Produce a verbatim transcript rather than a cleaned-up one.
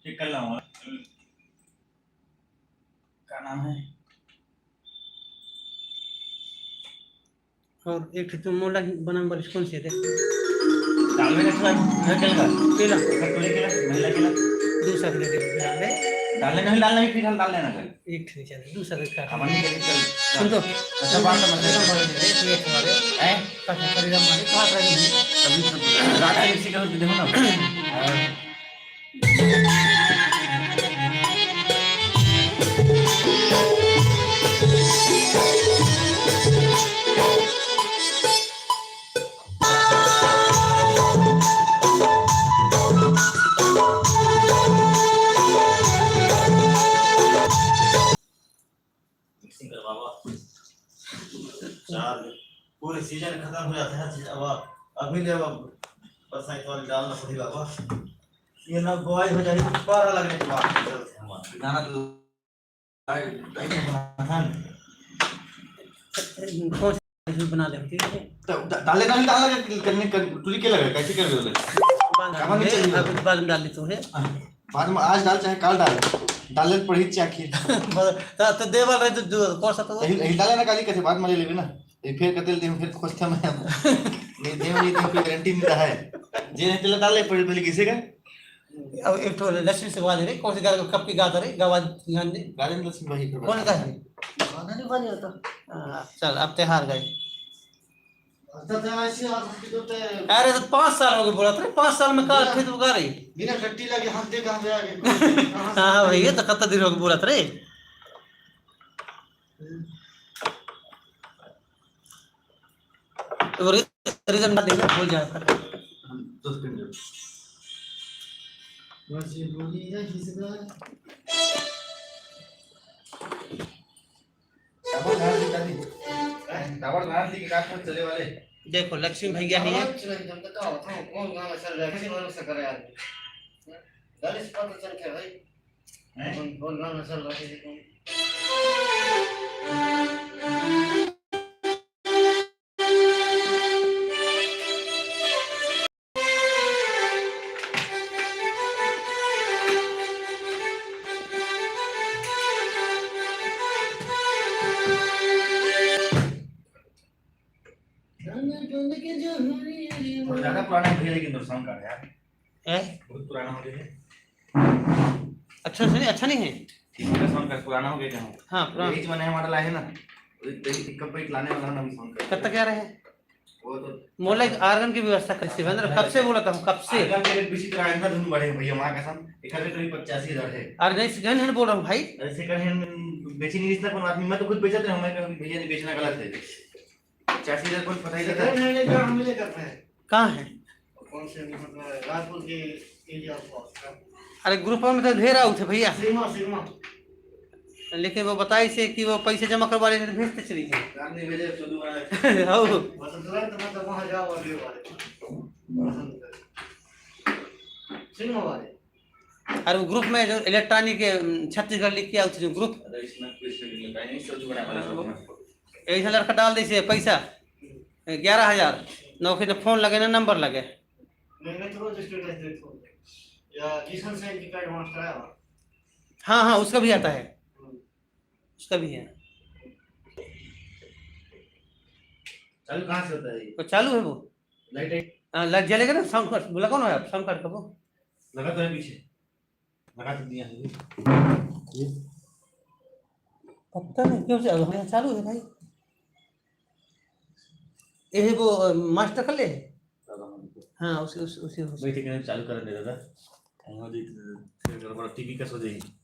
ठीक कर लाऊंगा। क्या नाम है? और एक ठो मोला बनाने वाली कौन सी है, देख। डाल में रखा है, मैं केला का। केला। कटोरी केला, महिला केला। दूसरा केला दे, डाल दे। डाल लेना, डाल लेना, फिर डाल लेना कर। एक ठो चल, दूसरा केला। अब नहीं चल, चल। सुन तो। अच्छा, बात समझ ले। एक ठो हमारे। हैं? कहाँ खरीदा हमारे, कहाँ खरीदा? अभी तो रात में किसी का देखो ना। मिक्सिंग करवावा। चार, पूरे सीजन खत्म हो जाता है, अब अभी ले, अब बरसात वाली डालना पड़ी बाबा। ये ना बुआई हो जाए, पारा लगने के बाद चलते हैं हमारे। दाना तो कौन सी बना दे, ठीक है? तो डा-, डाले, डाले, डाले, करने कर, तुझे क्या लग रहा है, कैसे कर रहे हो? बाद में, कामा नहीं चाहिए। अभी बाद में डाल ली तू है। हाँ, बाद में आज डाल चाहे कल डाल, डाले पड़ी चाखी। बस, तो, तो दे वाला रहे तो जो, कौन सा तो? यही, यही डाले ना, काली कैसे बाद में ले लेबे ना। ये फिर कतल दे, फिर खोजता मैं। नहीं दे, नहीं दे, कोई गारंटी नहीं रहा है। जे नहीं तेला डाले पड़ी पहले किसी का। अब एक ठो लक्ष्मी से गा दे रे, कौन से गा, कब की गा दे रे, गवा ध्यान दे। गा दे लक्ष्मी भाई को। कौन गा है? गाना नहीं बनी होता। हाँ, चल, अब त्योहार गए। अच्छा, तो ऐसी आदत की तो ते अरे, तो पाँच साल हो गए बोलत रे, पाँच साल में का बिना खेत उगा रही? बिना टट्टी लगे हाथ दे कहाँ से आ गए? हाँ, हाँ, भैया, तो कत दिन हो गए बोलत रे? तो री-, रीजन ना देंगे, भूल जाए फिर। हम दोस्त के मिले। मजबूरी है किसी का। टावर धार दी, दादी। टावर धार दी, काट में चले वाले। देखो, लक्ष्मी भैया ही है। टावर चले, जब तक का होता हो, कौन गाना चल रहा है, किसी भरोसा करे यार। गाने से पता चल क्या भाई? हैं? कौन, कौन गाना चल रहा है, कौन? थोड़ा ज्यादा पुराना हो गया, लेकिन तो sound card यार। हैं? बहुत पुराना हो गया है। अच्छा, सुनिए, अच्छा नहीं है। इसका sound card पुराना हो गया क्या? हाँ, पुराना। यही जमाने में model आए ना, वही, वही कब लाने वाला ना अभी sound card। कब तक आ रहे हैं? वो तो मोला एक organ की व्यवस्था कर, शिवेंद्र, कब से बोला था हम, कब से? Organ के विचित्र आंधा धुन बढ़े भैया, माँ कसम, एक हजार करीब पचासी हजार है। Organize second hand बोल रहा हूँ भाई। अरे second hand बेची नहीं, इसने कौन आदमी, मैं तो खुद बेचत रहा हूँ, मैं कहा, "भैया, नहीं बेचना गलत है।" पचासी हजार कौन पता ही रहता है। Second hand का हम ले करते हैं। कहाँ है? कौन से, मतलब, रायपुर के area पास का। अरे group में तो ढेर आउथे भैया। सीमा, सीमा। लेकिन वो बताई से कि वो पैसे जमा करवा लेते तो भेजते चली गई। रात में भेजे, चोदू वाला। हौ। मतलब, तुरंत, मतलब, वहाँ जाओ और ये वाले। पसंद कर। सीमा वाले। अरे वो group में जो electronic, अम, छत्तीसगढ़ लिख के आउथे जो group। अरे इसमें कुछ नहीं, नहीं, चोदू बना वाला group में। ऐसा लड़का डाल दे से पैसा, ग्यारह हजार, नौकरी ने phone लगे ना number लगे। मैंने तो रोज status देखो। या ईशन से एक card master आया हुआ। हाँ, हाँ, उसका भी आता है। हम्म। उसका भी है। चालू कहाँ से होता है ये? वो चालू है वो। Light है? हाँ, light जलेगा ना, sound card, बोला कौन है आप? Sound card का वो? लगा तो है पीछे। लगा तो दिया है ये। ये। पता नहीं क्यों से, हाँ, चालू है भाई। ये है वो, अ, master कर ले। हाँ, उसी, उसी, उसी, उसी। भाई, ठीक है, चालू कर दे दादा। हाँ जी, फिर गड़बड़, टीवी का सो जाएगी।